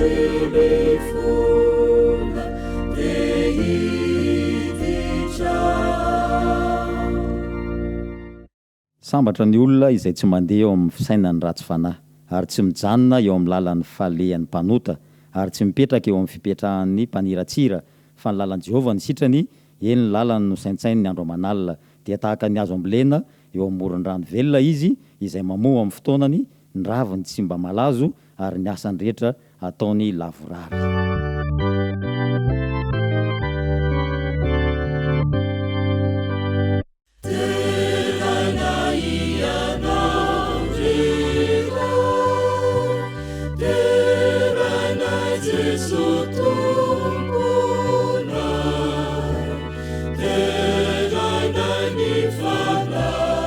Andry mifona te hiditra ao. Sambatra ny olona izay tsy mandeha eo amin'ny fisainan'ny ratsy fanahy, ary tsy mijanona eo amin'ny lalan'ny falehan'ny mpanota, ary tsy mipetraka eo amin'ny fipetrahan'ny mpaniratsira, fa ny lalan'i Jehovah no sitrany, eny, ny lalany no saintsaininy andro aman'alina. Dia tahaka ny hazo ambolena eo amoron-drano velona izy, izay mamoa amin'ny fotoanany, ny raviny tsy mba malazo, ary ny asany rehetra ataony lavorary. Deraina Ianao ry Ray, deraina Jeso Tomponay, deraina ny Fanahiko,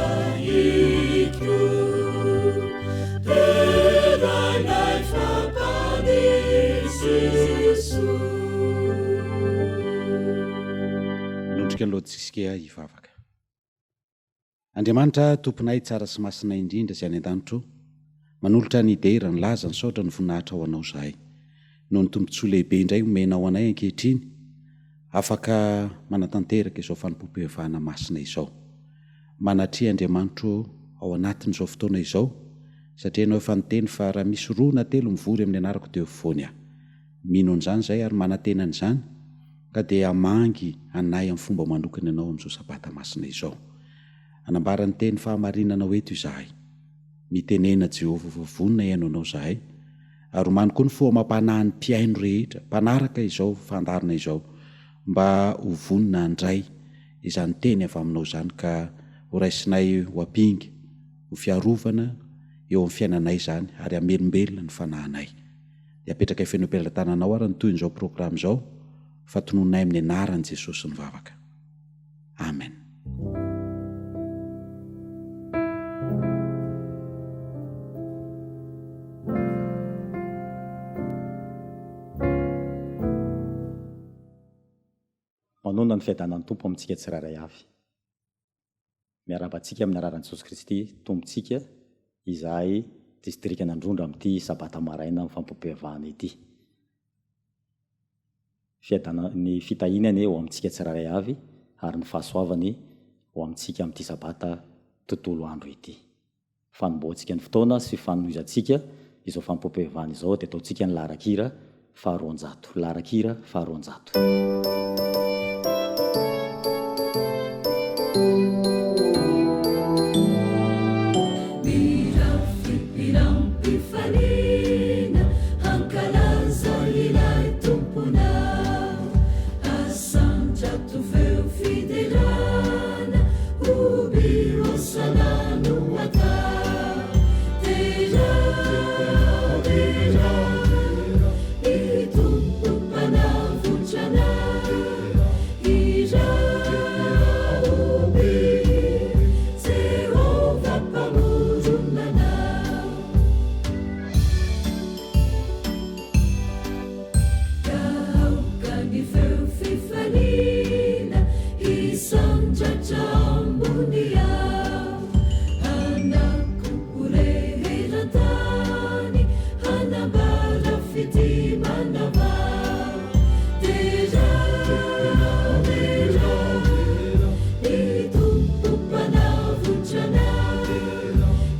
deraina fa Mpamonjy Jeso. Manondrika ny lohantsika hivavaka. Andriamanitra Tomponay tsara sy masina indrindra izay any an-danitra o, manolotra ny dera, ny laza, ny saotra, ny voninahitra ho Anao izahay. Noho ny tombontsoa lehibe indray omenao anay ankehitriny, afaka manatanteraka izao fanompoam-pivavahana masina izao. Manatreha Andriamanitra o ao anatin'izao fotoana izao, satria Ianao efa niteny fa raha misy roa na telo mivory amin'ny anarako dia eo afovoany Aho. Mino an'izany izahay ary manantena an'izany, ka dia hamangy anay amin'ny fomba manokana Ianao amin'izao Sabata masina izao. Hanambara ny teny fahamarinanao eto izahay. Mitenena Jehovah fa vonona hihaino Anao izahay, ary omano koa ny fo amam-panahin'ny mpihaino rehetra, mpanaraka izao fandaharana izao, mba ho vonona handray izany teny avy Aminao izany ka horaisinay ho ampinga, ho fiarovana eo amin'ny fiainanay izany ary hamelombelona ny fanahinay. Dia apetraka feno am-pelatananao ary ny tohin'izao programme izao fa tononay amin'ny anaran'i Jesosy ny vavaka. Amen. Manonona ny fiadanan'ny Tompo amintsika tsirairay avy. Miarahaba antsika amin'ny anaran'i Jesosy Kristy Tompontsika izahay distrikan'Androndra amin'ity sabata maraina amin'ny fampiompehivahana ity. Fiadana, ny fitahiany anie ho amintsika tsirairay avy ary ny fahasoavany ho amintsika amin'ity sabata tontolo andro ity. Fanombohantsika ny fotoana sy fanohizantsika izao fanompoam-pivavahana izao dia ataontsika ny laharan-kira faha 200. Laharan-kira faha 200. Mirafy hiram-pifaliana hankalaza ilay Tomponao. Asandrato feo fiderana, hoby hosana no atao. Derao, derao, ny Tompo Mpanavotra anay. Hirao, hoby Jehovah Mpamorona anay. Ka aoka ny feo fifaliana hisandratra ambony avo, hanako ho re eran-tany, hanambara fitia manavao. Derao, derao, ny Tompo Mpanavotra anay.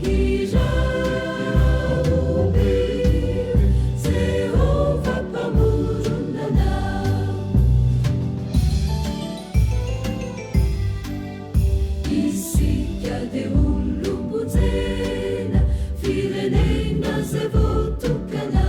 Hirao, hoby Jehovah Mpamorona anao. Isika dia olom-ponjena, firenena izay voatokana.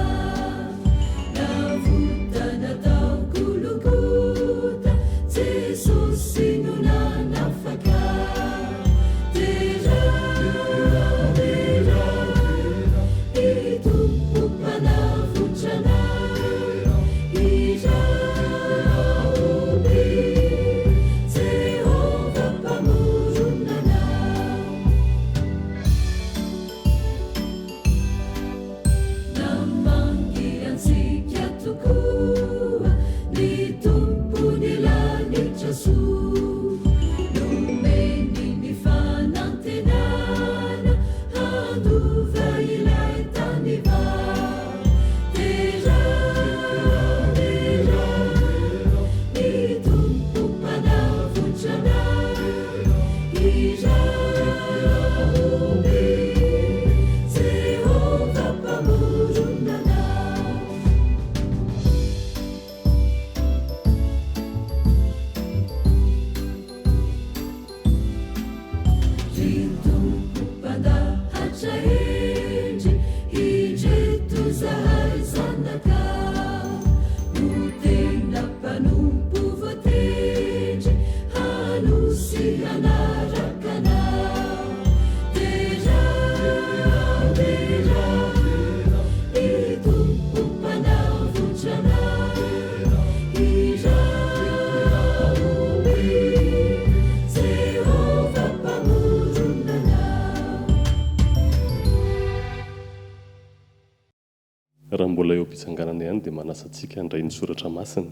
Mbola eo am-pitsanganana ihany dia manasa antsika handray ny soratra masina.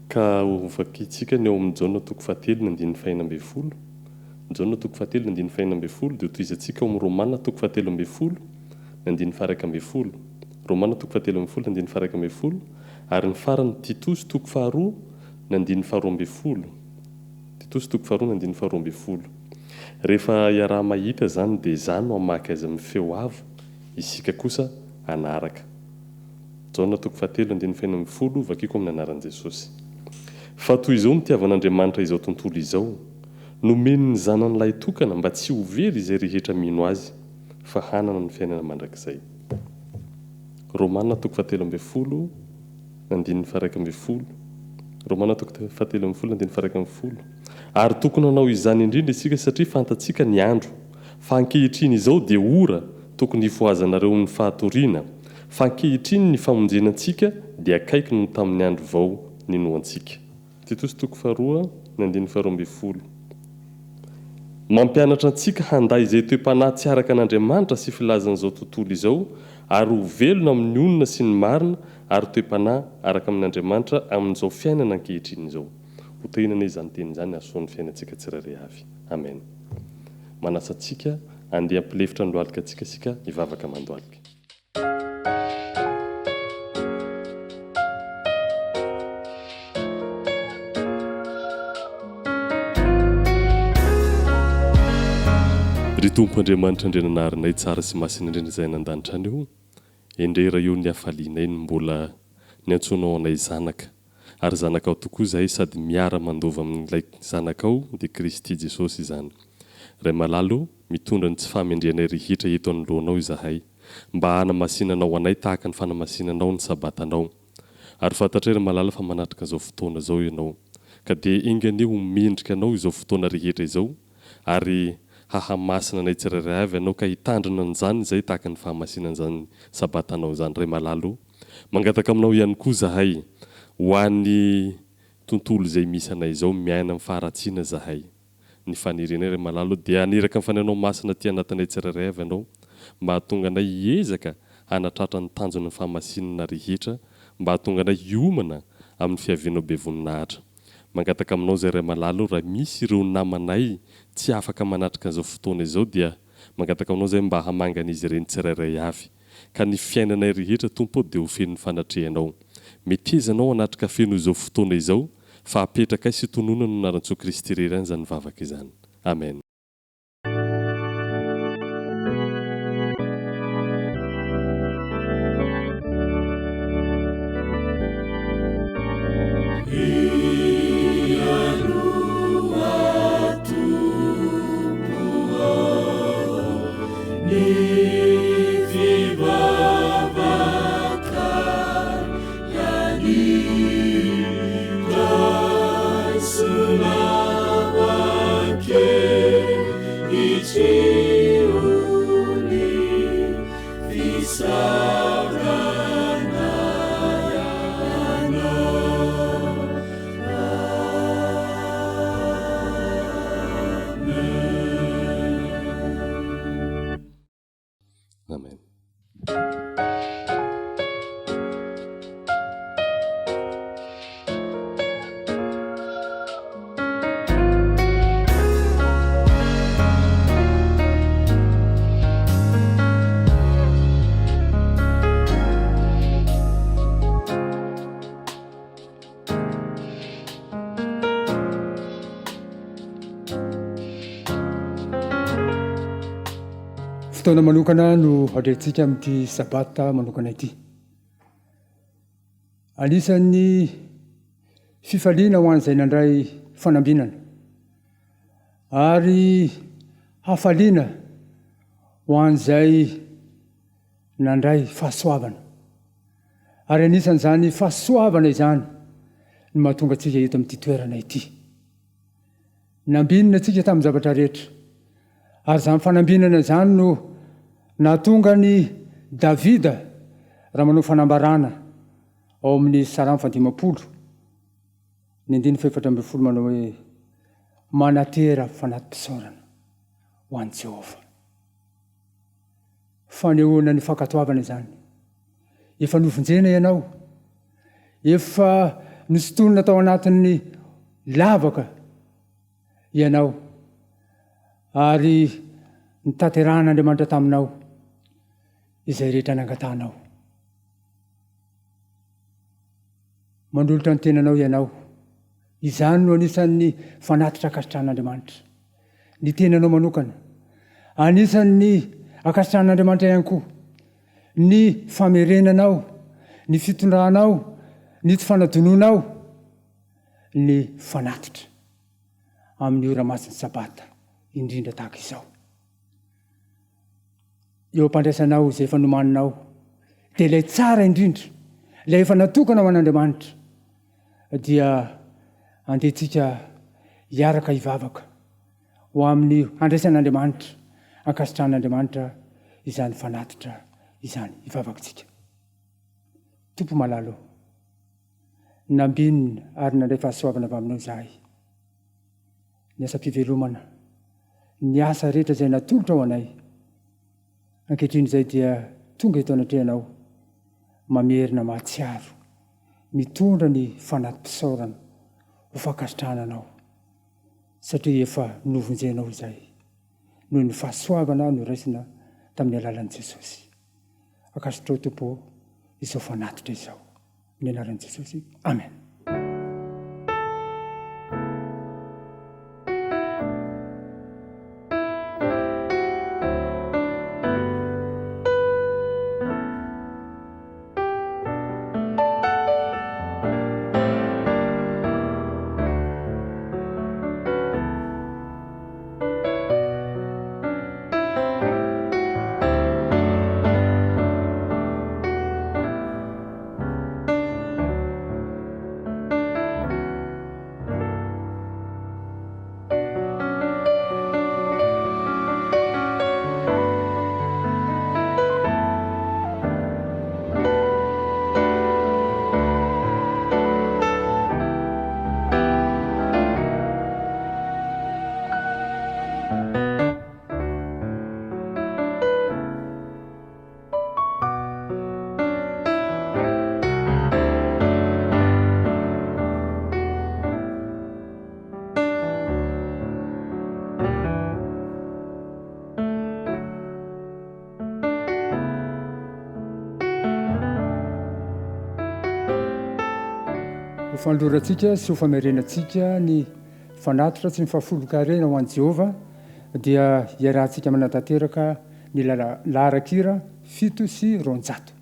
Ka hovakintsika ny ao amin'ny Jaona toko fahatelo ny andininy fahenina ambin'ny folo. Jaona toko fahatelo ny andininy fahenina ambin'ny folo dia hotohizantsika ao amin'ny Romana toko fahatelo ambin'ny folo ny andininy faha-iraika ambin'ny folo. Romana toko fahatelo ambin'ny folo ny andininy faha-iraika ambin'ny folo ary ny farany Titosy toko faharoa ny andininy faharoa ambin'ny folo. Titosy toko faharoa ny andininy faharoa ambin'ny folo. Rehefa iaraha-mahita izany dia izaho no hamaky azy amin'ny feo avo, isika kosa hanaraka. Jaona toko fahatelo andininy fahenina ambin'ny folo, vakiko amin'ny anaran'i Jesosy. Fa toy izao nitiavan'Andriamanitra izao tontolo izao, nomeny ny Zanany lahitokana mba tsy ho very izay rehetra mino Azy, fa hanana ny fiainana mandrakizay. Romana toko fahatelo ambin'ny folo, andininy faha-iraika ambin'ny folo. Romana toko fahatelo ambin'ny folo, andininy faha-iraika ambin'ny folo. Ary tokony hanao izany indrindra isika satria fantatsika ny andro, fa ankehitriny izao dia ora tokony hifohazanareo amin'ny fahatoriana, fa ankehitriny ny famonjena antsika dia akaiky noho tamin'ny andro vao ninoantsika. Titosy toko faharoa, ny andininy faharoa ambin'ny folo. Mampianatra antsika handà izay toe-panahy tsy araka an'Andriamanitra sy filazan'izao tontolo izao ary ho velona amin'ny onona sy ny marina ary toe-panahy araka amin' Andriamanitra amin'izao fiainana ankehitriny izao. Ho tahiana anie izany teny izany hahasoa ny fiainantsika tsirairay avy. Amen. Manasa antsika handeha hampilefitra ny lohalika antsika isika hivavaka mandohalika. Ry Tompo Andriamanitra Andriananaharinay tsara sy masina indrindra izay any an-danitra any ô, endrey Ray o ny hafalianay ny mbola niantsoanao anay zanaka, ary zanakao tokoa izahay sady miara mandova amin'ilay zanakao dia Kristy Jesosy izany. Ray malala o, mitondra ny tsy fahamendrehanay rehetra eto anoloanao izahay, mba hanamasinanao anay tahaka ny fanamasinanao ny Sabatanao. Ary fantatray ry malala fa manatrika izao fotoana izao ianao. Ka dia enga anie ho mendrika anao izao fotoana rehetra izao, ary hahamasina anay tsirairay avy ianao ka hitandrina an'izany izay tahaka ny fahamasinan'izany Sabatanao izany. Ray malala o, mangataka aminao ihany koa izahay ho an'ny tontolo izay misy anay izao, miaina amin'ny faharatsiana izahay. Ny fanirianay ry malala o dia haniraka ny Fanahinao Masina aty anatinay tsirairay avy Ianao mba hahatonga anay hiezaka hanatratra ny tanjon'ny fahamasinana rehetra mba hahatonga anay hiomana amin'ny fiavianao be voninahitra. Mangataka aminao izay Ray malala o raha misy ireo namanay tsy afaka manatrika an'izao fotoana izao dia mangataka aminao izay mba hamangan'izy ireny tsirairay avy ka ny fiainanay rehetra Tompo o dia ho feno ny fanatrehanao. Meteza Anao hanatrika feno izao fotoana izao fa apetrakay sy tononana no anaran-tsoa Kristy irery ihany izany vavaka izany. Amen. Amen. Fotoana manokana no hadrentsika amin'ity Sabata manokana ity. Anisan'ny fifaliana ho an'izay nandray fanambinana ary hafaliana ho an'izay nandray fahasoavana. Ary anisan'izany fahasoavana izany no mahatonga antsika eto amin'ity toerana ity. Nambinina antsika tamin'ny zavatra rehetra. Ary izany fanambinana izany no nahatonga an'i Davida raha manao fanambarana ao amin'ny Salamo fahadimampolo, ny andininy fahefatra ambin'ny folo manao hoe, Manatera fanati-pisaorana ho an'i Jehovah. Fanehoana ny fankatoavana izany. Efa novonjena ianao. Efa nosintonina tao anatin'ny lavaka ianao ary notanterahan'Andriamanitra taminao izay rehetra nangatahanao. Manolotra ny tenanao ianao. Izany no anisan'ny fanatitra ankasitrahan'Andriamanitra. Ny tenanao manokana. Anisan'ny ankasitrahan'Andriamanitra ihany koa ny famerenanao, ny fitondranao, ny tsy fanadinoanao ny fanatitra amin'ny ora masin'ny Sabata, indrindra tahaka izao. Eo am-pandraisanao izay efa nomaninao, dia ilay tsara indrindra, ilay efa natokana ho an'Andriamanitra, dia andeha tsika hiaraka hivavaka ho amin'ny handraisan'Andriamanitra, ankasitrahan'Andriamanitra izany fanatitra izany. Hivavaka tsika. Tompo malala ô, nambinina ary nandray fahasoavana avy aminao izahay. Ny asam-pivelomana, ny asa rehetra izay natolotra ho anay, ankehitriny izay dia tonga eto anatrehanao, mamerina mahatsiaro, mitondra ny fanati-pisaorana ho fankasitrahana Anao, satria efa novonjenao izahay, noho ny fahasoavana noraisina tamin'ny alalan'i Jesosy. Ankasitrao Tompo ô izao fanatitra izao. Amin'ny anaran'i Jesosy. Amen. Ho fanolorantsika sy ho famerenantsika ny fanatitra tsy mifahafolon-karena ho an'i Jehovah, dia iarahantsika manatanteraka ny laharan-kira 207.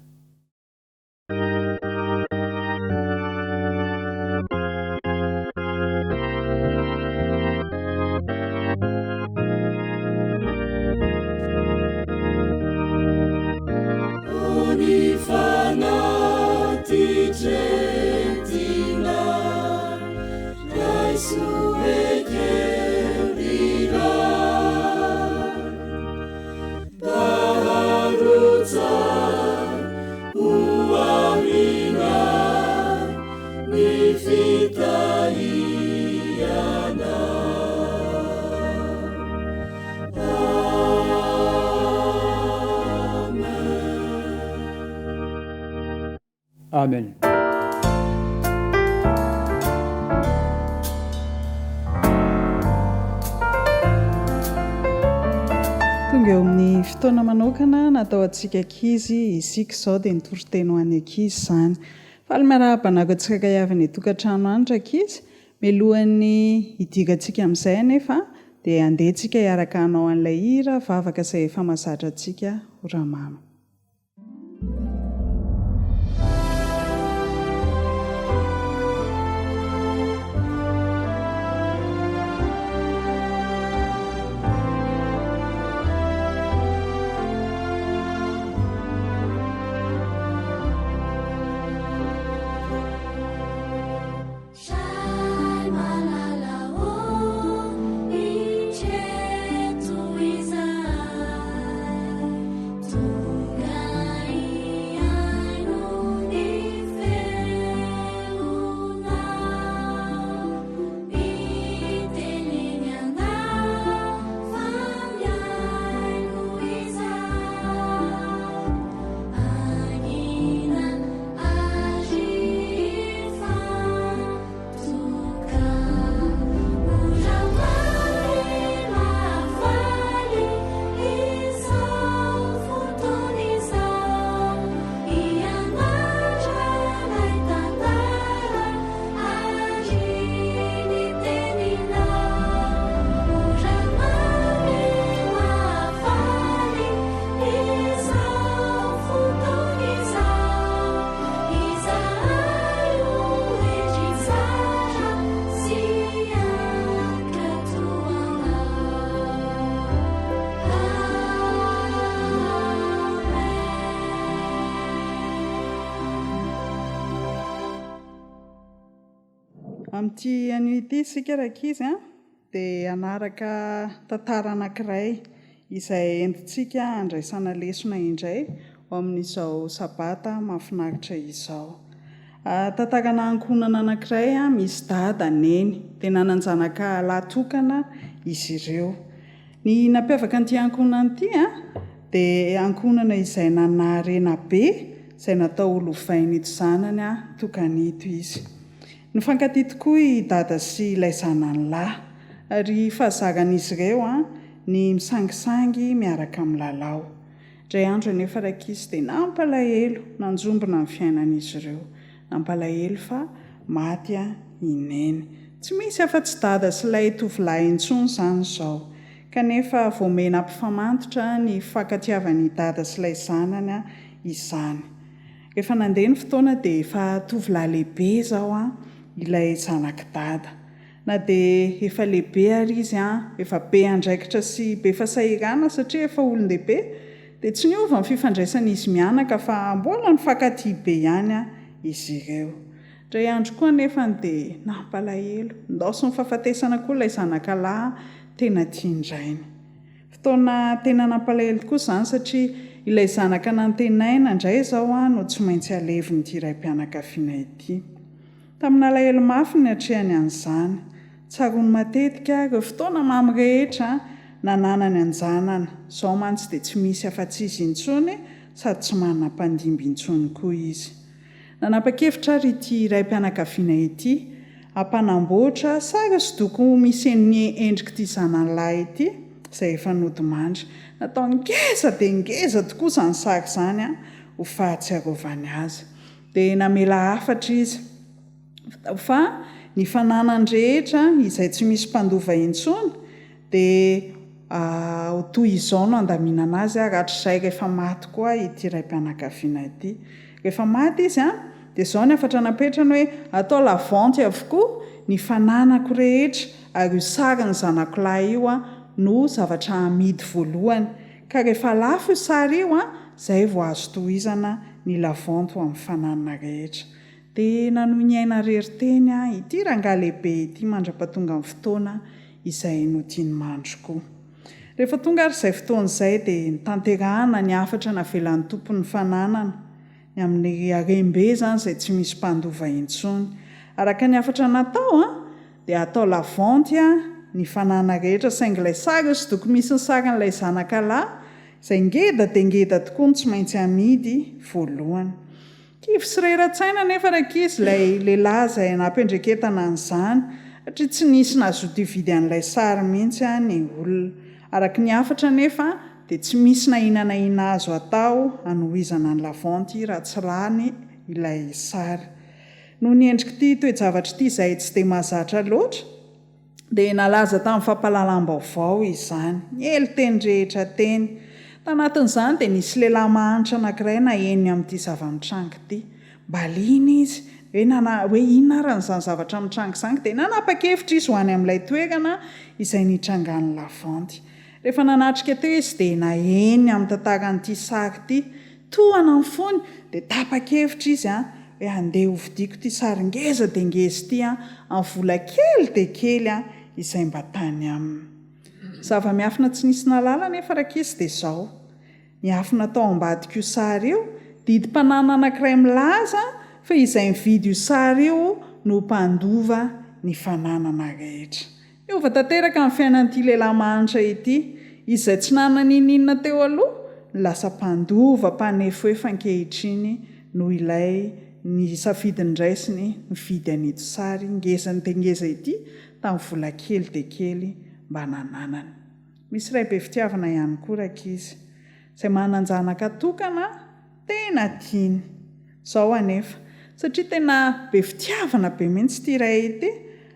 Amen. Tonga eo amin'ny fotoana manokana natao antsika ankizy isika izao dia ny toriteny ho an'ny ankizy izany. Faly miarahaba anako antsika avy any an-tokantrano any rankizy. Mialohan'ny hidirantsika amin'izay anefa dia andeha tsika hiaraka hanao an'ilay hira vavaka izay efa mahazatra antsika ho ramama. Ray malala ô, indreto izahay. Amin'ity anio ity isika rankizy a, dia hanaraka tantara anankiray izay entintsika handraisana lesona indray ho amin'izao sabata mahafinaritra izao. Tantarana ankohonana anankiray misy dada, neny. Dia nanan-janaka lahy tokana izy ireo. Ny nampiavaka an'ity ankohonana ity dia ankohonana izay nanaharena be izay natao ho lovain'ito zanany tokana ito izy. Nifankatia tokoa i Dada sy ilay zanany lahy, ary fahazaran'izy ireo ny misangisangy miaraka milalao. Indray andro anefa rankizy dia nampalahelo, nanjombona ny fiainan'izy ireo. Nampalahelo fa maty i Neny. Tsy misy afa-tsy Dada sy ilay tovolahy intsony izany izao. Kanefa vao may nampifamantotra ny fifankatiavan'i Dada sy ilay zanany izany. Rehefa nandeha ny fotoana dia efa tovolahy lehibe izao ilay zanak'i Dada. Na dia efa lehibe ary izy, efa be andraikitra sy be fahasahiranana satria efa olon-dehibe, dia tsy niova ny fifandraisan'izy mianaka fa mbola nifankatia be ihany izy ireo. Indray andro koa anefa dia nampalahelo, nindaosin'ny fahafatesana koa ilay zanakalahy tena tian-drainy. Fotoana tena nampalahelo tokoa izany satria ilay zanaka nantenaina indray izao no tsy maintsy alevin'ity raim-pianakaviana ity. Tamin'alahelo mafy no niatrehany an'izany. Tsaroany matetika ireo fotoana mamy rehetra nananany an-janany. Izao mantsy dia tsy misy afa-tsy izy intsony sady tsy manana mpandimby intsony koa izy. Nanapa-kevitra ary ity raim-pianakaviana ity hampanamboatra sary hosodoko misy ny endrik'ity zanany lahy ity izay efa nodimandry. Natao ngeza dia ngeza tokoa izany sary izany ho fahatsiarovany azy. Dia namela hafatra izy fa ny fananany rehetra izay tsy misy mpandova intsony dia ho toy izao no handaminana azy ary hatrizay rehefa maty koa ity raim-pianakaviana ity. Rehefa maty izy dia izao ny hafatra napetrany hoe atao la vente avokoa ny fananako rehetra ary io sarin'ny zanako lahy io no zavatra amidy voalohany ka rehefa lafo io sary io izay vao azo tohizana ny la vente ho amin'ny fananana rehetra. Dia nanohy niaina rery teny ity rangahy lehibe ity mandra-pahatonga ny fotoana izay nodiany mandry koa. Rehefa tonga ary izay fotoana izay dia notanterahana ny hafatra navelan'ny tompon'ny fananana, ny amin'ny harem-be izany izay tsy misy mpandova intsony. Araka ny hafatra natao dia atao la vente ny fananana rehetra saingy ilay sary hosodoko misy ny sarin'ilay zanaka lahy izay ngeda dia ngeda tokoa no tsy maintsy amidy voalohany. Kivy sy rera-tsaina anefa rankizy ilay lehilahy izay nampiandreketana an'izany, satria tsy nisy nazoto hividy an'ilay sary mihitsy ny olona. Araka ny hafatra anefa dia tsy misy na inona na inona azo atao hanohizana ny lavanty raha tsy lany ilay sary. Noho ny endrik'ity toe-javatra ity izay tsy dia mahazatra loatra, Dia nalaza tamin'ny fampahalalam-baovao izany. Niely teny rehetra teny. Tanatin'izany dia nisy lehilahy mahantra anankiray naheno ny amin'ity zava-mitranga ity. Mba liana izy, hoe nana, hoe inona ary an'izany zavatra mitranga izany, dia nanapa-kevitra izy ho any amin'ilay toerana izay nitrangan'ny lavanty. Rehefa nanatrika teo izy dia naheno ny amin'ny tantaran'ity sary ity. Tohana ny fony dia tapa-kevitra izy hoe andeha hovidiako ity sary ngeza dia ngeza ity amin'ny vola kely dia kely izay mba tany aminy. Zava-miafina tsy nisy nahalala anefa rankizy dia izao, niafina tao ambadik'io sary io didim-pananana anankiray milaza fa izay mividy io sary io no mpandova ny fananana rehetra. Niova tanteraka ny fiainan'ity lehilahy mahantra ity, izy izay tsy nanana n'inon'inona teo aloha, no lasa mpandova, mpanefoefo ankehitriny noho ilay nisafidy niraisiny nividy an'ito sary ngeza dia ngeza ity tamin'ny vola kely dia kely mba nananany. Misy ray be fitiavana ihany koa rankizy, izay manan-janaka tokana, Tena tiany. Izao anefa, satria tena be fitiavana be mihitsy ity Ray ity,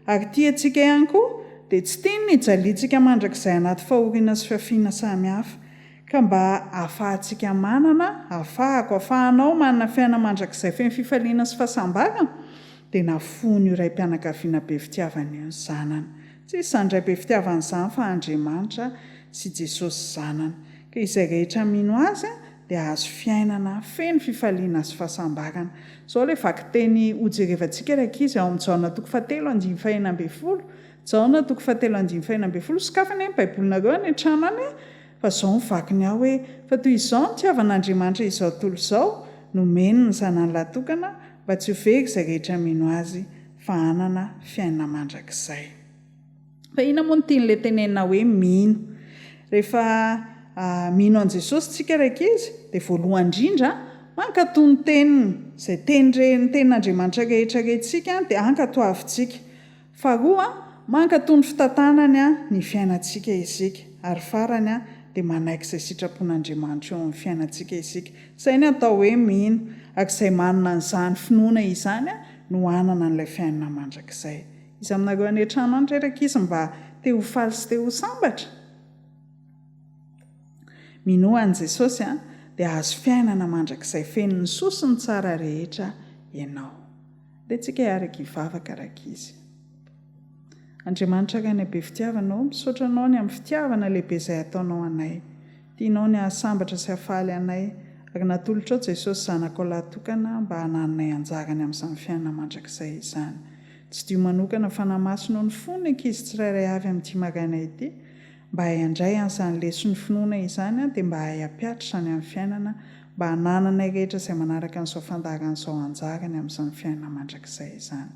ary tia antsika ihany koa, dia tsy tiany ny hijaliantsika mandrakizay anaty fahoriana sy fihafiana samihafa. Ka mba hahafahantsika manana, hahafahako, hahafahanao manana fiainana mandrakizay feno fifaliana sy fahasambarana, dia nafoin'io raim-pianakaviana be fitiavana io ny zanany. Tsy hisy izany Ray be fitiavana izany fa Andriamanitra sy Jesosy Zanany. Ka izay rehetra mino Azy. dia hahazo fiainana feno fifaliana sy fahasambarana. Izao ilay vakiteny hojerevantsika ry ankizy ao amin'ny Jaona toko fahatelo andininy fahenina ambin'ny folo. Jaona toko fahatelo andininy fahenina ambin'ny folo, sokafy anie ny Baibolinareo any an-trano any a! Fa izao ny vakiny ao hoe, Fa toy izao no nitiavan'Andriamanitra izao tontolo izao, nomeny ny Zanany lahy tokana, mba tsy ho very izay rehetra mino Azy, fa hanana fiainana mandrakizay. Fa inona moa no tian'ilay tenenina hoe mino? Rehefa mino an'i Jesosy tsika ry ankizy, dia voalohany indrindra, mankatò ny teniny. Izay teny re, ny tenin'Andriamanitra rehetra rentsika dia ankatoavintsika. Faharoa, mankatò ny fitantanany ny fiainantsika isika. Ary farany, dia manaiky izay sitrapon'Andriamanitra eo amin'ny fiainantsika isika. Izay ny atao hoe mino. Ary izay manana an'izany finoana izany no hanana an'ilay fiainana mandrakizay. Iza aminareo any an-trano any re rankizy mba te ho faly sy te ho sambatra? Minoa an'i Jesosy dia hahazo fiainana mandrakizay feno ny soa sy ny tsara rehetra ianao. Ndeha tsika hiaraka hivavaka rankizy. Andriamanitra Rainay be fitiavana ô, misaotra Anao ny amin'ny fitiavana lehibe izay ataonao anay. Tianao ny hahasambatra sy hahafaly anay, ary natolotrao Jesosy Zanakao lahy tokana mba hanananay anjarany amin'izany fiainana mandrakizay izany. Tsidiho manokana Fanahy Masina ao ny fon'ny ankizy tsirairay avy amin'ity maraina ity, mba hahay handray an'izany leson'ny finoana izany dia mba hahay hampiatra izany amin'ny fiainana, mba hanananay rehetra izay manaraka an'izao fandaharana izao anjarany amin'izany fiainana mandrakizay izany.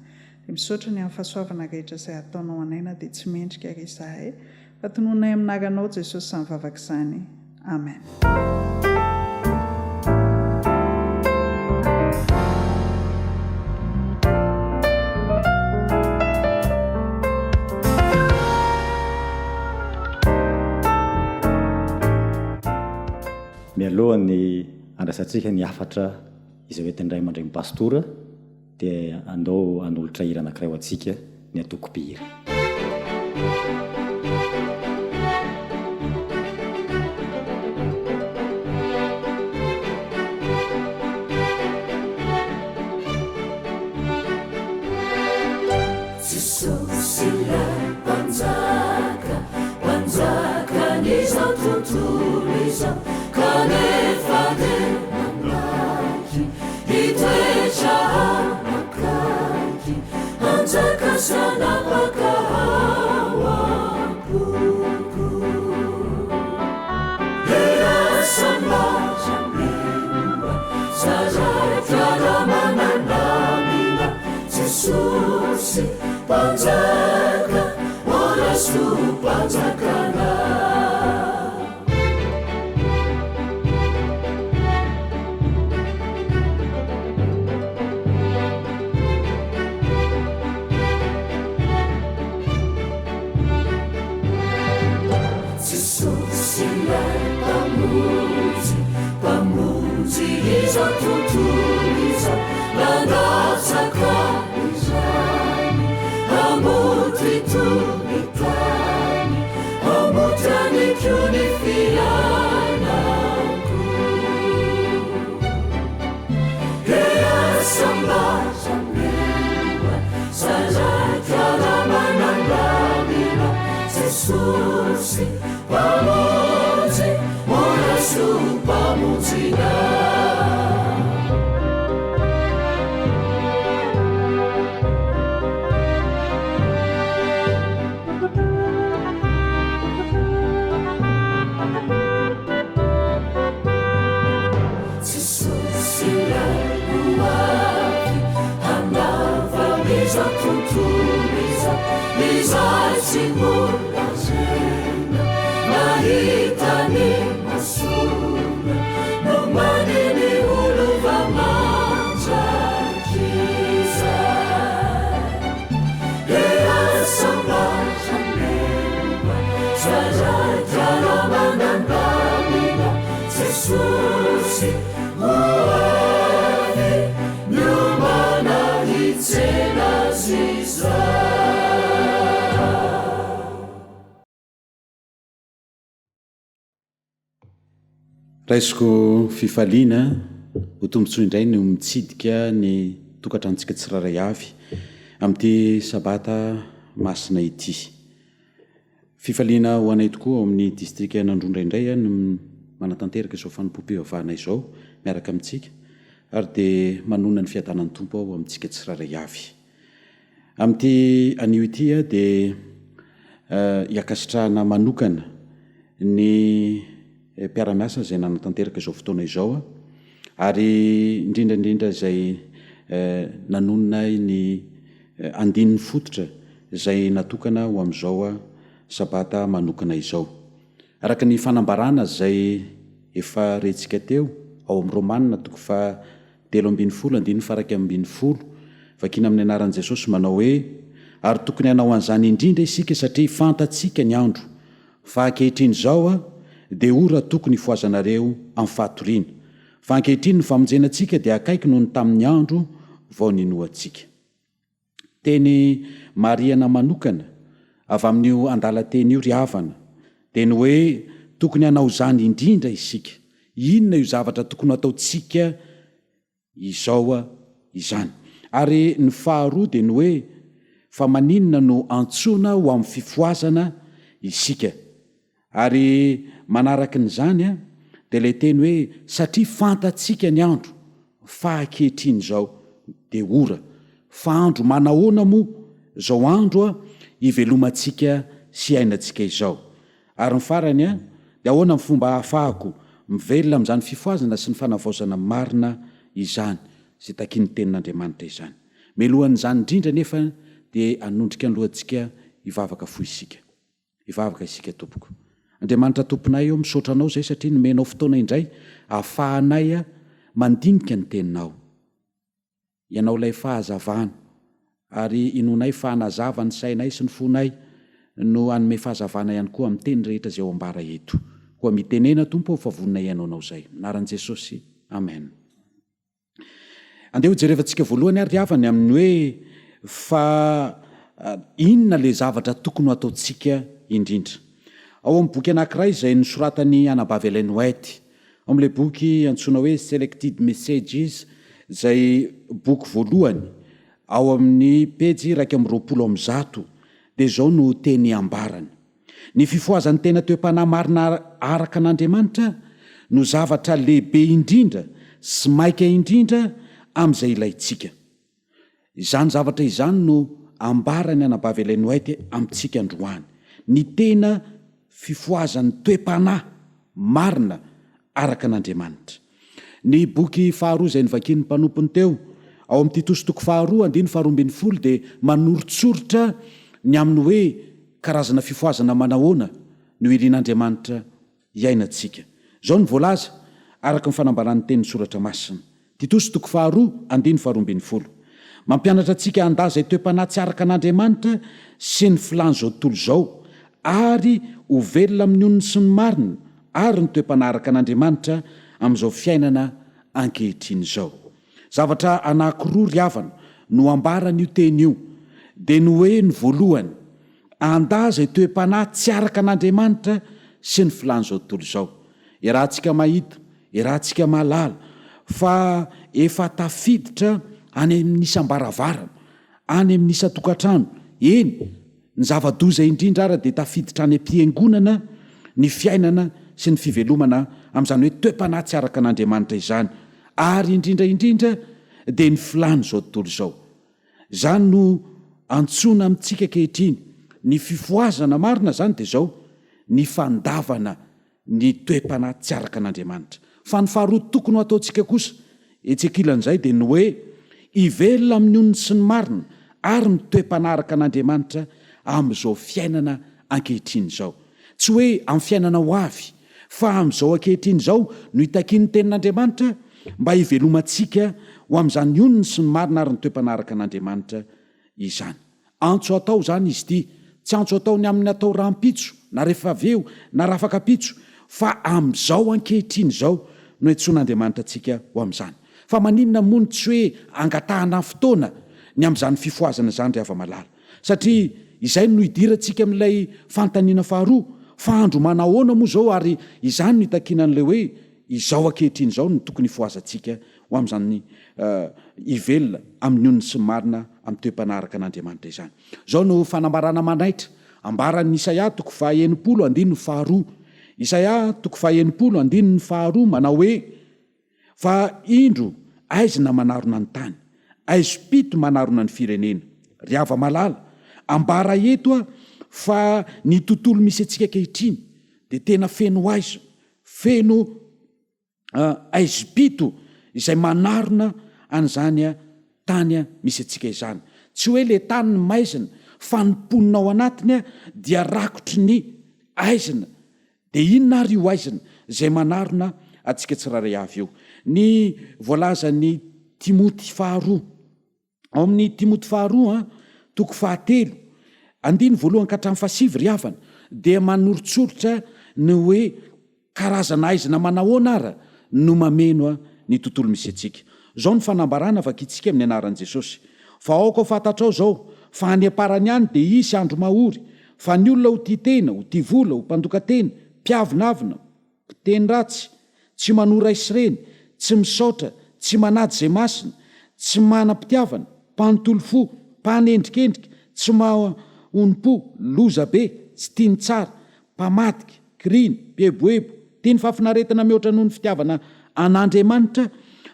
Dia misaotra ny amin'ny fahasoavana rehetra izay ataonao anay na dia tsy mendrika ary izahay, fa tononay amin'ny anaranao Jesosy izany vavaka izany. Amen. Mialohan'ny handraisantsika ny hafatra izay hoentin'ny ray aman-dreny pastora dia andao hanolotra hira anankiray ho antsika ny antoko mpihira. Jesosy ilay Mpanjaka, Mpanjakan'izao tontolo izao, kanefa dia manaiky hitoetra akaiky, hanjaka sy hanapaka ao am-poko. Hiasa mba Jesosy Mpanjaka, Horaso Mpanjakanay. Jesosy ilay Mpamonjy, Mpamonjy izao tontolo izao, nandatsaka izany, hamonjy itony tany, hamonjy any koa ny fiainako. Jesosy ilay ho avy hanava izao tontolo izao, izay tsy mbola rena nahita ny masona, nomaniny ho lova mandrakizay. Jesosy ho avy miomana hitsena azy izao. Raisiko fifaliana ho tombontsoa indray ny mitsidika ny tokantranontsika tsirairay avy amin'ity sabata masina ity. Fifaliana ho anay tokoa ao amin'ny distrikan'Androndra indray ny. manatanteraka izao fanompoam-pivavahana izao miaraka amintsika ary dia manonona ny fiadanan'ny Tompo aho amintsika tsirairay avy. Amin'ity anio ity dia hiankasitrahana manokana ny mpiara-miasa izay nanatanteraka izao fotoana izao ary indrindra indrindra izay nanonona ny andininy fototra izay natokana ho amin'izao Sabata manokana izao. Araka ny fanambarana izay efa rentsika teo ao amin'ny Romana toko faha 13 andininy faha 11, vakiana amin'ny anaran'i Jesosy manao hoe, Ary tokony hanao an'izany indrindra isika satria fantatsika ny andro, fa ankehitriny izao dia ora tokony hifohazanareo amin'ny fahatoriana, fa ankehitriny ny famonjena antsika dia akaiky noho ny tamin'ny andro vao ninoantsika. Teny marihana manokana avy amin'io andalan-teny io ry havana dia ny hoe tokony hanao izany indrindra isika. Inona io zavatra tokony ho ataontsika izao izany? Ary ny faharoa dia ny hoe fa maninona no antsoina ho amin'ny fifohazana isika? Ary manarakin'izany dia ilay teny hoe satria fantatsika ny andro fa ankehitriny izao dia ora, fa andro manahoana moa izao andro ivelomantsika sy iainantsika izao? Ary ny farany dia ahoana ny fomba ahafahako mivelona amin'izany fifohazana sy ny fanavaozana marina izany izay takian'ny tenin'Andriamanitra izany? Mialohan'izany indrindra anefa dia hanondrika ny lohantsika hivavaka fohy isika. Hivavaka isika tompoko. Andriamanitra Tomponay ô misaotra Anao izay satria nomenao fotoana indray ahafahanay mandinika ny Teninao. Ianao ilay fahazavana ary inoanay fa hanazava ny sainay sy ny fonay no hanome fahazavana ihany koa amin'ny teny rehetra izay ho ambara eto. Koa mitenena Tompo ô fa vonona hihaino Anao izay. Anaran'i Jesosy. Amen. Andeha hojerevantsika voalohany ary ry havana amin'ny hoe fa inona ilay zavatra tokony ho ataontsika indrindra. Ao amin'ny boky anankiray izay nosoratan'i Anabavy Ellen White, ao amin'ilay boky antsoina hoe Selected Messages, izay boky voalohany ao amin'ny pejy 121, dia izao no teny ambarany. Ny fifohazan'ny tena toe-panahy marina araka an'Andriamanitra no zavatra lehibe indrindra sy maika indrindra amin'izay ilaintsika. Izany zavatra izany no ambaran'ny Anabavy Ellen White amintsika androany, ny tena fifohazan'ny toe-panahy marina araka an'Andriamanitra. Ny boky faharoa izay novakian'ny mpanompony teo, ao amin'ny Titosy toko faharoa andininy faharoa ambin'ny folo dia manoritsoritra ny amin'ny hoe karazana fifohazana manahoana no irin'Andriamanitra hiainantsika. Izao no voalaza, araka ny fanambaran'ny tenin'ny Soratra Masina. Titosy toko faharoa andininy faharoa ambin'ny folo. Mampianatra antsika handà izay toe-panahy tsy araka an'Andriamanitra sy ny filàn'izao tontolo izao, ary ho velona amin'ny onony sy ny marina ary ny toe-panahy araka an'Andriamanitra amin'izao fiainana ankehitriny izao. Zavatra anankiroa ry havana no ambaran'io teny io, dia ny hoe ny voalohany, handà izay toe-panahy tsy araka an'Andriamanitra sy ny filàn'izao tontolo izao. Iarahantsika mahita, iarahantsika mahalala fa efa tafiditra any amin'ny isam-baravarana, any amin'ny isan-tokantrano, eny, ny zava-doza indrindra ara dia tafiditra any am-piangonana ny fiainana sy ny fivelomana amin'izany hoe toe-panahy tsy araka an'Andriamanitra izany, ary indrindra indrindra dia ny filàn'izao tontolo izao. Izany no antsoina amintsika ankehitriny, ny fifohazana marina izany dia izao, ny fandavana ny toe-panahy tsy araka an'Andriamanitra. Fa ny faharoa tokony ho ataontsika kosa, etsy ankilan'izay, dia ny hoe hivelona amin'ny onony sy ny marina ary ny toe-panahy araka an'Andriamanitra amin'izao fiainana ankehitriny izao. Tsy hoe amin'ny fiainana ho avy, fa amin'izao ankehitriny izao no itakian'ny Tenin'Andriamanitra mba hivelomantsika ho amin'izany onony sy ny marina ary ny toe-panahy araka an'Andriamanitra izany. Antso atao izany izy ity, tsy antso atao ny amin'ny atao rahampitso, na rehefa avy eo, na rahafakampitso, fa amin'izao ankehitriny izao no iantsoan'Andriamanitra antsika ho amin'izany. Fa maninona moa no tsy hoe angatahana fotoana ny amin'izany fifohazana izany ry hava-malala? Satria izay no idirantsika amin'ilay fanontaniana faharoa, fa andro manahoana moa izao ary izany no itakiana an'ilay hoe izao ankehitriny izao no tokony hifohazantsika ho amin'izany hivelona amin'ny onony sy ny marina amin'ny toe-panahy araka an'Andriamanitra izany. Izao no fanambarana manaitra ambaran'i Isaia toko faha 60 andininy faharoa. Isaia toko faha-60 andininy faharoa manao hoe, Fa indro aizina manarona ny tany, aizim-pito manarona ny firenena. Ry hava-malala, ambara eto aho fa ny tontolo misy antsika ankehitriny dia tena feno aizina, feno aizim-pito izay manarona an'izany tany misy antsika izany. Tsy hoe le tany no maizina fa ny mponina ao anatiny dia rakotry ny aizina. Dia inona ary io aizina izay manarona antsika tsirairay avy io? Ny voalazan'i Timoty faharoa. Ao amin'ny Timoty faharoa, toko fahatelo, andininy voalohany ka hatramin'ny fahasivy ry havana, dia manoritsoritra ny hoe karazana aizina manahoana ara no mameno ny tontolo misy antsika. Izao no fanambarana vakintsika amin'ny anaran'i Jesosy, Fa aoka ho fantatrao izao, fa any am-parany any dia hisy andro mahory, fa ny olona ho tia tena, ho tia vola, ho mpandoka tena, mpiavonavona, mpiteny ratsy, tsy manoa ray sy reny, tsy misaotra, tsy manaja izay masina, tsy manam-pitiavana, mpanontolo fo, mpanendrikendrika, tsy mahonom-po, lozabe, tsy tia ny tsara, mpamadika, kiriny, mpieboebo, tia ny fahafinaretana mihoatra noho ny fitiavana an'Andriamanitra,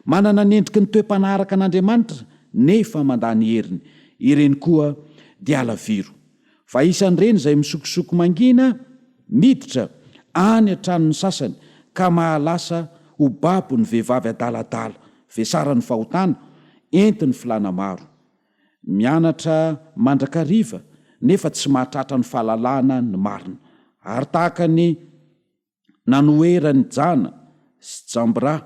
manana ny endriky ny toe-panahy araka an'Andriamanitra nefa mandà ny heriny, ireny koa dia alaviro. Fa isan'ireny izay misokosoko mangina miditra any an-tranon'ny sasany ka mahalasa ho babo ny vehivavy adaladala vesaran'ny fahotana, entin'ny filàna maro. Mianatra mandrakariva nefa tsy mahatratra ny fahalalana ny marina. Ary tahaka ny nanoheran'i Jana sy Jambra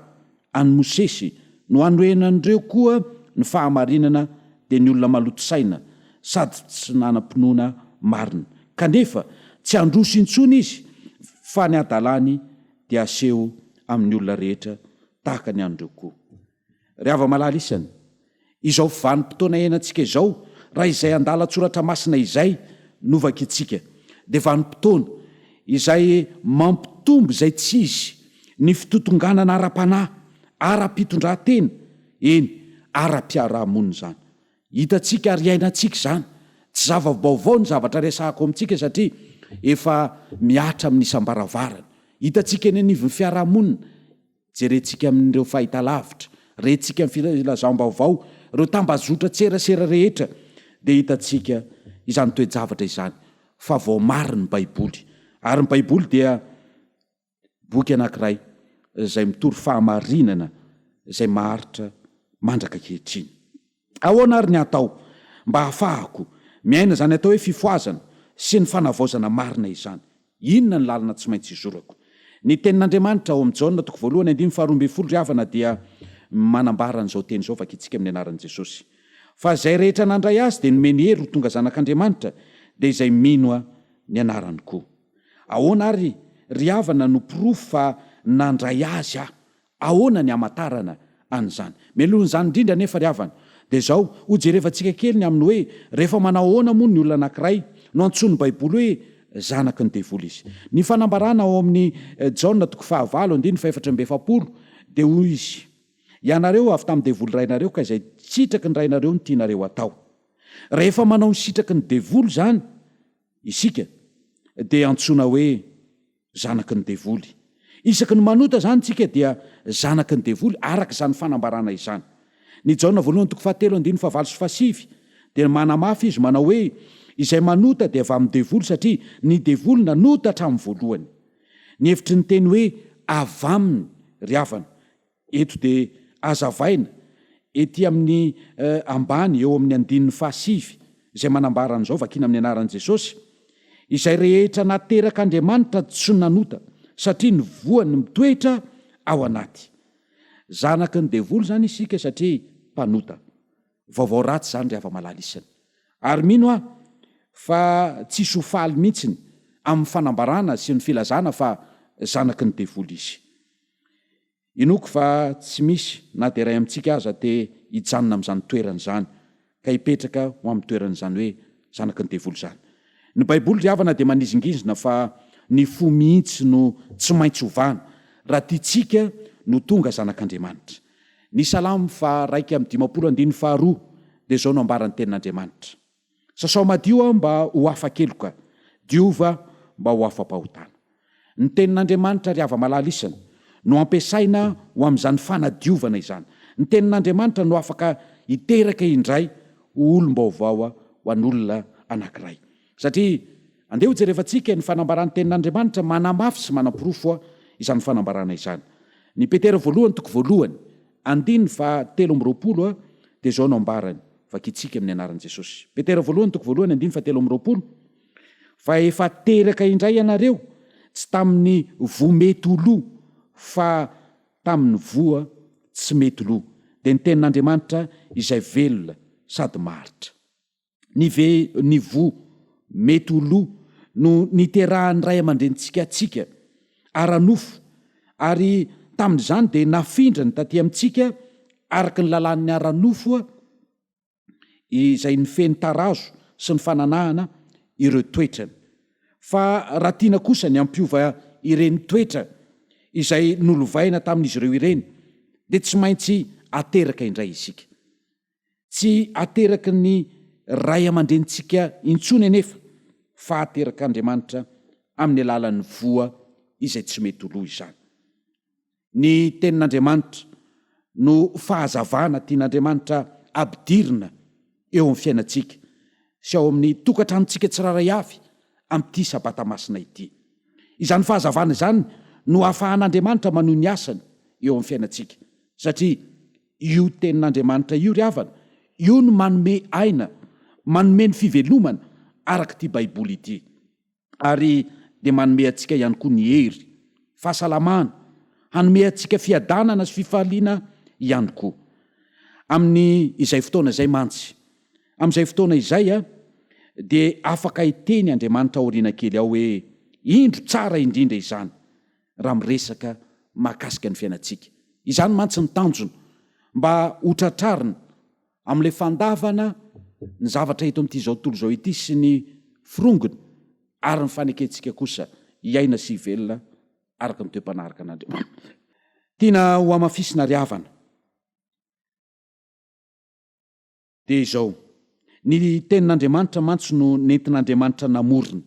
an'i Mosesy no hanohenan'ireo koa ny fahamarinana dia ny olona maloto saina sady tsy nanam-pinoana marina. Kanefa tsy handroso intsony izy fa ny hadalany dia haseho amin'ny olona rehetra tahaka ny an'ireo koa. Ry hava-malala isany, izao vanim-potoana iainantsika izao, raha izay andalan-tsoratra masina izay no vakintsika, dia vanim-potoana izay mampitombo izay tsy izy ny fitotonganana ara-panahy, ara-pitondran-tena, eny, ara-piarahamonina izany. Hitantsika ary iainantsika izany. Tsy zava-baovao ny zavatra resahako amintsika satria efa mihatra amin'ny isam-baravarana. Hitantsika eny anivon'ny fiarahamonina, Jerentsika amin'ireo fahitalavitra, rentsika amin'ny filazam-baovao, ireo tambazotran-tserasera rehetra, dia hitantsika izany toe-javatra izany fa voamarin'ny Baiboly. Ary ny Baiboly dia boky anankiray izay mitory fahamarinana izay maharitra mandraka ankehitriny. Ahoana ary ny hatao mba hahafahako miaina izany atao hoe fifohazana sy ny fanavaozana marina izany? Inona ny lalana tsy maintsy izorako? Ny Tenin'Andriamanitra ao amin'ny Jaona toko voalohany andininy faharoa ambin'ny folo ry havana dia manambara an'izao teny izao vakintsika amin'ny anaran'i Jesosy. Fa izay rehetra nandray Azy dia nomeny hery ho tonga zanak'Andriamanitra, dia izay mino ny anarany koa. Ahoana ary ry havana no porofo fa nandray Azy aho? Ahoana ny hamantarana an'izany? Mialohan'izany indrindra anefa ry havana, dia izao, hojerevantsika kely ny amin'ny hoe rehefa manao ahoana moa ny olona anankiray no antsoin'ny Baiboly hoe zanaky ny devoly izy. Ny fanambarana ao amin'ny Jaona toko fahavalo andininy fahefatra amby efapolo dia hoy izy, Ianareo avy tamin'ny devoly rainareo ka izay sitraky ny rainareo no tianareo hatao. Rehefa manao ny sitraky ny devoly izany isika dia antsoina hoe zanaky ny devoly. Isaky ny manota izany isika dia zanaky ny devoly araka izany fanambarana izany. Ny Jaona voalohany toko fahatelo andininy fahavalo sy fahasivy dia manamafy izy manao hoe izay manota dia avy amin'ny devoly satria ny devoly nanota hatramin'ny voalohany. Ny hevitry ny teny hoe avy aminy ry havana Eto dia azavaina ety amin'ny ambany eo amin'ny andininy fahasivy izay manambara an'izao, vakiana amin'ny anaran'i Jesosy, Izay rehetra naterak'Andriamanitra tsy nanota, satria ny voany mitoetra ao anaty. Zanaky ny devoly izany isika satria mpanota. Vaovao ratsy izany ry hava-malala isany. Ary mino aho fa tsisy ho faly mihitsiny amin'ny fanambarana sy ny filazana fa zanaky ny devoly izy. Inoako fa tsy misy na dia iray amintsika aza te hijanona amin'izany toerana izany, ka hipetraka ho amin'ny toeran'izany hoe zanaky ny devoly izany. Ny Baiboly ry havana dia manizingizina fa ny fo mihitsy no tsy maintsy ovana raha tiantsika no tonga zanak'Andriamanitra. Ny Salamo faha 51 andininy faharoa dia izao no ambaran'ny Tenin'Andriamanitra, Sasao madio aho mba ho afa-keloka, diova mba ho afa-pahotana. Ny Tenin'Andriamanitra, ry hava-malala isany, no ampiasaina ho amin'izany fanadiovana izany. Ny Tenin'Andriamanitra no afaka hiteraka indray ho olom-baovao ho an'olona anankiray. Satria, andeha hojerevantsika ny fanambaran'ny Tenin'Andriamanitra manamafy sy manaporofo izany fanambarana izany. Ny Petera voalohany toko voalohany, andininy faha 23 dia izao no ambarany, vakintsika amin'ny anaran'i Jesosy. Petera voalohany toko voalohany andininy faha 23, Fa efa teraka indray ianareo, tsy tamin'ny voa mety ho lo, fa tamin'ny voa tsy mety lo, dia ny tenin'Andriamanitra izay velona sady maharitra. Ny ve ny voa mety ho lo no niterahan'ny ray aman-drenintsika antsika, ara-nofo, ary tamin'izany dia nafindrany taty amintsika araka ny lalàn'ny ara-nofo, izay nifehy ny tarazo sy ny fananahana ireo toetrany. Fa raha tiana kosa ny hampiova ireny toetra izay nolovaina tamin'izy ireo ireny, dia tsy maintsy ateraka indray isika. Tsy ateraky ny ray aman-drenintsika intsony anefa, fa aterak'Andriamanitra amin'ny alalan'ny voa izay tsy mety ho lo izany. Ny Tenin'Andriamanitra no fahazavana tian'Andriamanitra ampidirina eo amin'ny fiainantsika sy ao amin'ny tokantranontsika tsirairay avy amin'ity Sabata masina ity. Izany fahazavana izany no ahafahan'Andriamanitra manohy ny asany eo amin'ny fiainantsika, satria io Tenin'Andriamanitra io ry havana, io no manome aina, manome ny fivelomana araka ity Baiboly ity. ary dia manome antsika ihany koa ny hery, fahasalamana, hanome antsika fiadanana sy fifaliana ihany koa. Amin'ny izay fotoana izay mantsy, amin'izay fotoana izay dia afaka hiteny Andriamanitra aoriana kely ao hoe, Indro tsara indrindra izany raha miresaka mahakasika ny fiainantsika. Izany mantsy ny tanjona, mba ho tratrarina Amin'ilay fandavana ny zavatra eto amin'ity izao tontolo izao ity sy ny forongony ary ny fanekentsika kosa hiaina sy hivelona araka ny toe-panaraka an'Andriamanitra. Tiana hohamafisina ry havana dia izao, ny tenin'Andriamanitra mantsy no nentin'Andriamanitra namorona.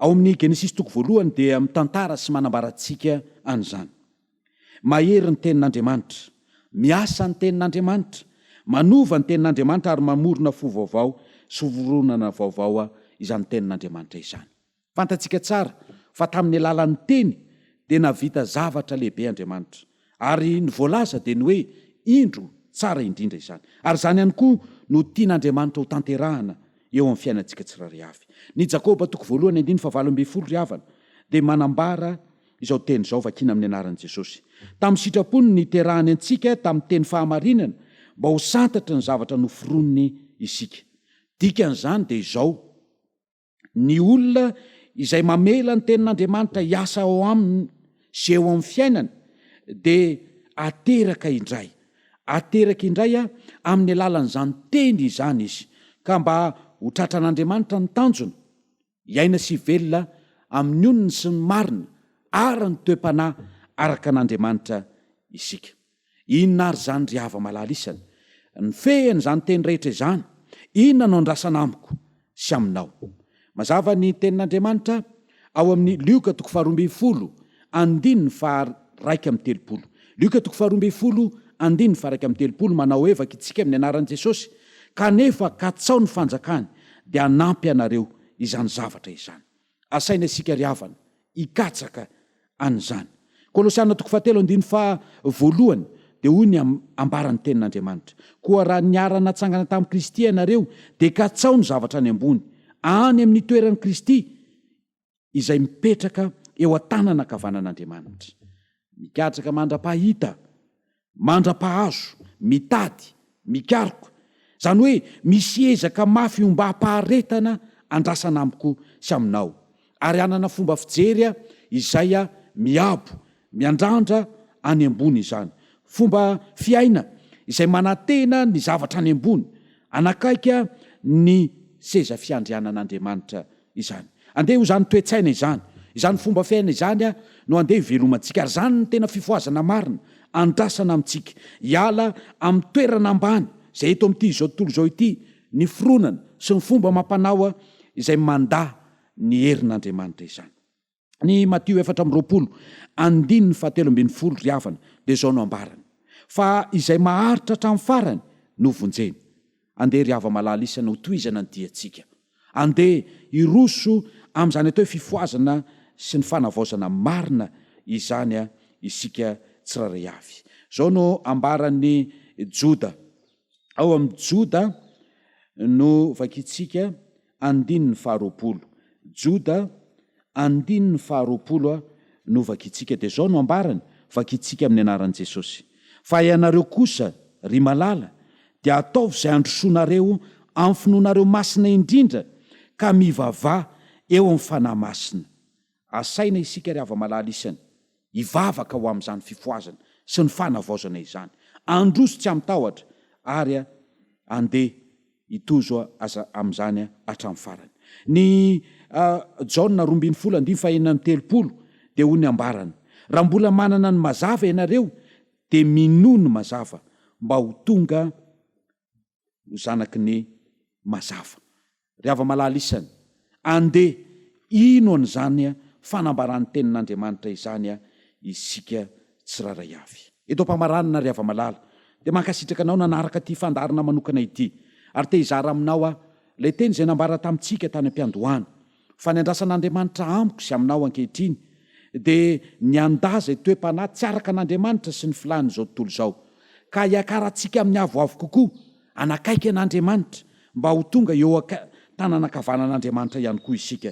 Ao amin'ny Genesisy toko voalohany dia mitantara sy manambara antsika an'izany. Mahery ny Tenin'Andriamanitra, miasa ny Tenin'Andriamanitra, manova ny Tenin'Andriamanitra ary mamorona fo vaovao sy fironana vaovao izany Tenin'Andriamanitra izany. Fantatsika tsara fa tamin'ny alalan'ny Teny dia nahavita zavatra lehibe Andriamanitra. Ary ny voalaza dia ny hoe indro tsara indrindra izany. Ary izany ihany koa no tian'Andriamanitra ho tanterahana eo amin'ny fiainantsika tsirairay avy. Ny Jakoba toko voalohany andininy fahavalo ambinifolo ry havana dia manambara izao teny izao vakiana amin'ny anaran'i Jesosy. Tamin'ny sitrapony no niterahany antsika tamin'ny teny fahamarinana mba ho santatry ny zavatra noforoniny isika. Dikan'izany dia izao, Ny olona izay mamela ny Tenin'Andriamanitra hiasa ao aminy sy eo amin'ny fiainany dia ateraka indray. Ateraka indray amin'ny alalan'izany Teny izany izy, ka mba ho tratran'Andriamanitra ny tanjona, hiaina sy hivelona amin'ny onony sy ny marina ary ny toe-panahy araka an'Andriamanitra isika. Inona ary izany ry hava-malala isany? Ny fehiny izany teny rehetra izany, inona no andrasana amiko sy aminao? Mazava ny tenin'Andriamanitra ao amin'ny Lioka toko faharoa ambinifolo andininy faha-31. Lioka toko faharoa ambinifolo andininy faha-31 manao hoe vakintsika amin'ny anaran'i Jesosy, kanefa katsao ny fanjakany dia hanampy anareo izany zavatra izany. Asaina isika ry havana hikatsaka an'izany. Kolosiana toko fahatelo andininy faha voalohany dia hoy ny ambaran'ny tenin'Andriamanitra, Koa raha niara-natsangana tamin'i Kristy ianareo, dia katsao ny zavatra any ambony, any amin'ny toeran'i Kristy, izay mipetraka eo an-tanana ankavanan'Andriamanitra. Mikatsaka mandra-pahita Mandra-pahazo, mitady, mikaroka. Izany hoe misy ezaka mafy ombam-paharetana andrasana amiko sy aminao. Ary hanana fomba fijery izay miabo, miandrandra any ambony izany. Fomba fiaina izay manantena ny zavatra any ambony, hanakaiky ny seza fiandrianan'Andriamanitra izany. Andeha ho izany toe-tsaina izany, izany fomba fiaina izany no andeha hivelomantsika, ary izany no tena fifohazana marina andrasana amintsika, hiala amin'ny toerana ambany izay eto amin'ity izao tontolo izao ity, ny fironana sy ny fomba amam-panao izay mandà ny herin'Andriamanitra izany. Ny Matio 24, andininy fahatelo ambinifolo ry havana, dia izao no ambarany, Fa izay maharitra hatramin'ny farany no vonjena. Andeha ry hava-malala isany hotohizana ny diantsika. Andeha hiroso amin'izany atao hoe fifohazana sy ny fanavaozana marina izany isika tsirairay avy. Izao no ambaran'i Joda. Ao amin'ny Joda no vakintsika andininy faharoapolo. Joda, andininy faharoapolo no vakintsika. Dia izao no ambarany, vakintsika amin'ny anaran'i Jesosy. Fa ianareo kosa, ry malala, dia ataovy izay handrosoanareo amin'ny finoanareo masina indrindra, ka mivavaha eo amin'ny Fanahy Masina. Asaina isika ry hava-malala isany, hivavaka ho amin'izany fifohazana sy ny fanavaozana izany. Androso tsy amin-tahotra ary andeha hitozo aza amin'izany hatramin'ny farany. Ny Jaona 12 andininy faha-36 dia hoy ny ambarany, Raha mbola manana ny mazava ianareo dia minoa ny mazava mba ho tonga ho zanaky ny mazava. Ry hava-malala isany, andeha hino an'izany fanambaran'ny Tenin'Andriamanitra izany isika tsirairay avy. Eto am-pamaranana ry hava-malala, dia mankasitraka anao nanaraka ity fandaharana manokana ity, ary te hizara aminao aho ilay teny izay nambara tamintsika tany am-piandohana, Fa ny andrasan'Andriamanitra amiko sy aminao ankehitriny dia ny handà izay toe-panahy tsy araka an'Andriamanitra sy ny filàn'izao tontolo izao, ka hiakarantsika amin'ny avoavo kokoa, hanakaiky an'Andriamanitra, mba ho tonga eo an-tanana ankavanan'Andriamanitra ihany koa isika,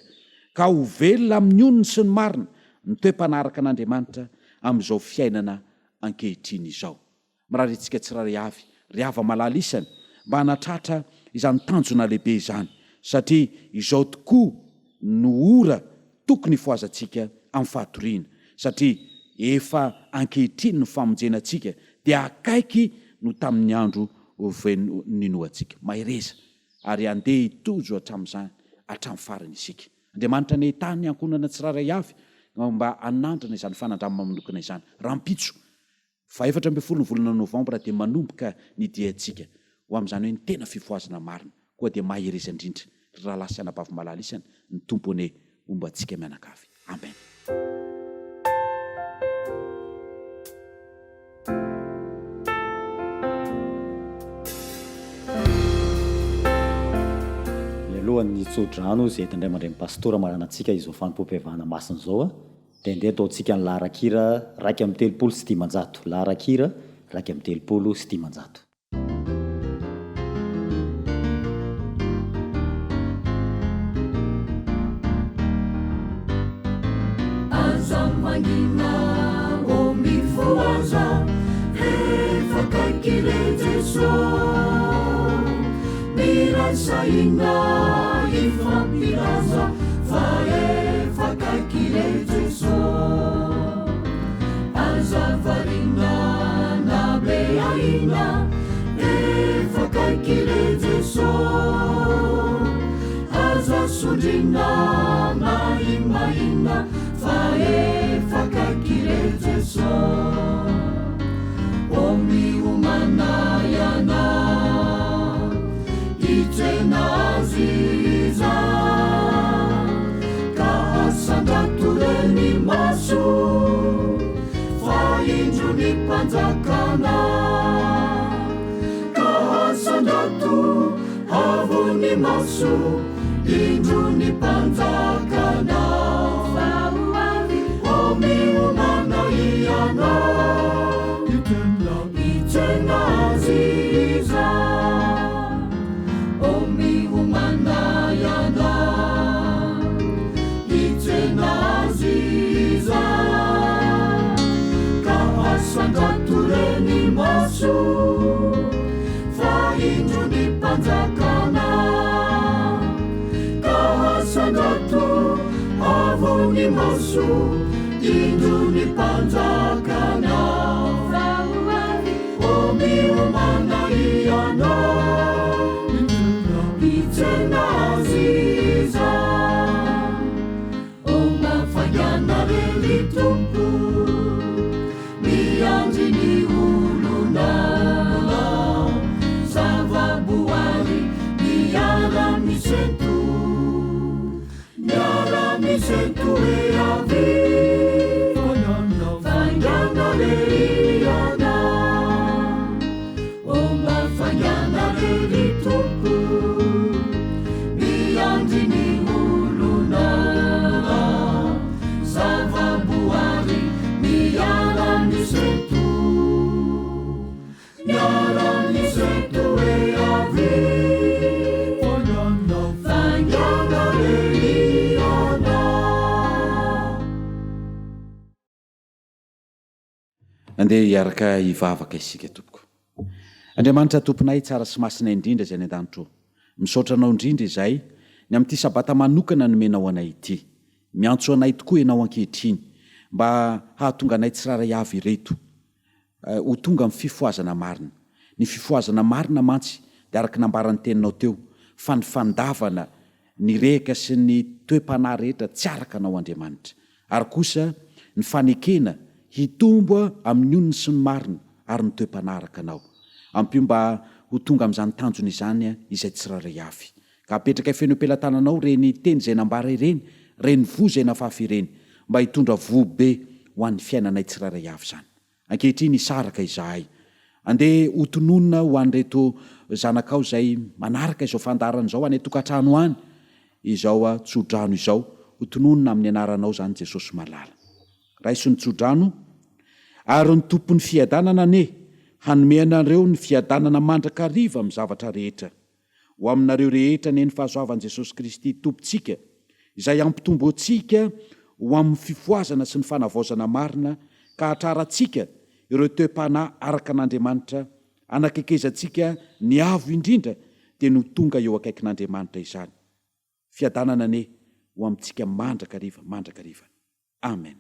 ka ho velona amin'ny onony sy ny marina ny toe-panahy araka an'Andriamanitra amin'izao fiainana ankehitriny izao. Mirary antsika tsirairay avy, ry hava-malala isany, mba hanatratra izany tanjona lehibe izany, satria izao tokoa no ora tokony hifohazantsika amin'ny fahatoriana, satria efa ankehitriny ny famonjena antsika dia akaiky no tamin'ny andro ninoantsika. Mahereza, ary handeha hitojo hatramin'izany hatramin'ny farany isika. Andriamanitra anie hitahy ny ankohonana tsirairay avy mba hanandrana izany fanandramana manokana izany. Rahampitso, Faha 14 ny volana novambra dia manomboka ny diantsika ho amin'izany hoe ny tena fifohazana marina. Koa dia mahereza indrindra ry rahalahy sy anabavy malala isany, ny Tompo anie homba antsika mianakavy. Amen. Mialohan'ny tso-drano izay entin-dRay aman-dReny Pastora marana antsika izao fanompoam-pivavahana masina izao, Dia ndeha ataontsika ny laharan-kira 531, laharan-kira 531. Aza mangina ô mifohaza efa akaiky re Jeso Miray sahina hifampilaza fa efa akaiky re Jeso Aza variana na be ahiana efa akaiky re Jeso Aza sondriana mahimahina fa efa akaiky re Jeso Ô miomàna ianao hitsena Azy izaho Ka asandrato re ny maso fa indro ny Mpanjakanao Ka asandrato Avo ny maso, indro ny Mpanjakanao. Fa ho avy, ô miomàna hianao, hitsena Azy izaho. Ô miomàna hianao, hitsena Azy izaho. Ka asandrato re ny maso. Fa indro ny mpanjakanao, ka hasandrato avo ny maso, indro ny mpanjakanao. Fa ho avy, ô miomàna hianao, hitsena azy izao. O mafaingana re ry Tompo, miandry ny olonao, zava-boary miara-misento, miara. misento e avia faingana re ianao O mba faingana re ry Tompo Miandry ny olonao Zava-boary miala misento Miala misento e avia Faingana re ianao. Andeha hiaraka hivavaka isika tompoko. Andriamanitra Tomponay tsara sy masina indrindra izay any an-danitra ô, misaotra Anao indrindra izahay ny amin'ity Sabata manokana nomenao anay ity. Miantso anay tokoa Ianao ankehitriny mba hahatonga anay tsirairay avy ireto ho tonga amin'ny fifohazana marina. Ny fifohazana marina mantsy dia araka ny nambaran'ny teninao teo fa ny fandavana ny rehaka sy ny toe-panahy rehetra tsy araka Anao Andriamanitra. Ary kosa ny fanekena hitombo amin'ny onony sy ny marina ary ny toe-panahy araka Anao. Ampio mba ho tonga amin'izany tanjona izany izay tsirairay avy. Ka apetrakay feno am-pelatananao ireny teny izay nambara ireny, ireny voa izay nafafy ireny, mba hitondra voa be ho an'ny fiainanay tsirairay avy izany. Ankehitriny hisaraka izahay. Andeha hotononina ho an'ireto zanakao izay manaraka izao fandaharana izao any an-tokantrano any izao tsodrano izao. Hotononina amin'ny anaranao izany Jesosy malala. Raiso ny tsodrano, ary ny Tompon'ny fiadanana anie hanome anareo ny fiadanana mandrakariva amin'ny zavatra rehetra. Ho aminareo rehetra anie ny fahasoavan'i Jesosy Kristy Tompontsika, izay hampitombo antsika ho amin'ny fifohazana sy ny fanavaozana marina ka hahatrarantsika ireo toe-panahy araka an'Andriamanitra, hanakekezantsika ny Avo Indrindra, dia ny ho tonga eo akaikin'Andriamanitra izany. Fiadanana anie ho amintsika mandrakariva mandrakariva. Amen.